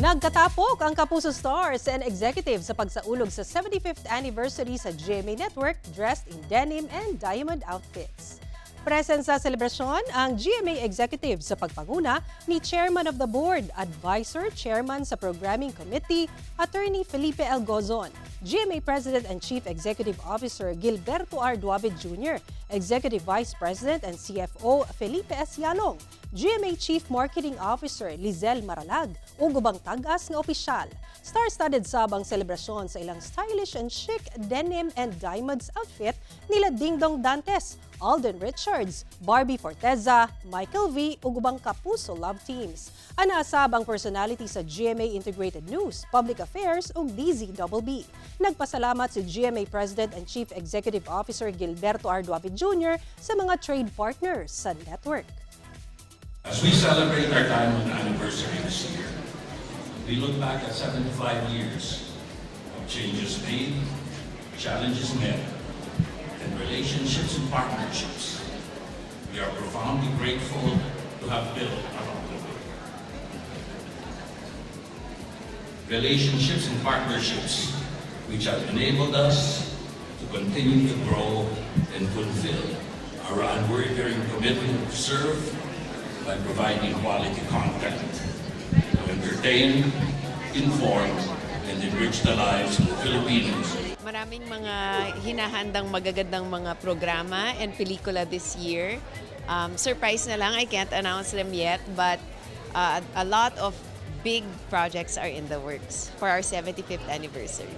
Nagkatapok ang Kapuso Stars and executives sa pagsaulog sa 75th anniversary sa GMA Network, dressed in denim and diamond outfits. Present sa selebrasyon ang GMA executive sa pagpanguna ni Chairman of the Board, Advisor, Chairman sa Programming Committee, Attorney Felipe L. Gozon, GMA President and Chief Executive Officer Gilberto R. Duavit Jr., Executive Vice President and CFO Felipe S. Yalong, GMA Chief Marketing Officer Lizelle Maralag, ug ubang tag-as nga opisyal. Star-studded sab ang selebrasyon sa ilang stylish and chic denim and diamonds outfit nila Dingdong Dantes, Alden Richards, Barbie Forteza, Michael V ug ubang Kapuso love teams. Anaa sab ang personality sa GMA Integrated News, Public Affairs ug DZBB. Nagpasalamat si GMA President and Chief Executive Officer Gilberto R. Duavit Jr. sa mga trade partners sa network. As we celebrate our diamond anniversary this year, we look back at 75 years of changes made, challenges met, and relationships and partnerships we are profoundly grateful to have built along the way. Relationships and partnerships which have enabled us to continue to grow and fulfill our unwavering commitment to serve by providing quality content to entertain, inform, and enrich the lives of the Filipinos. Maraming mga hinahandang magagandang mga programa and pelikula this year. Surprise na lang, I can't announce them yet, but a lot of big projects are in the works for our 75th anniversary.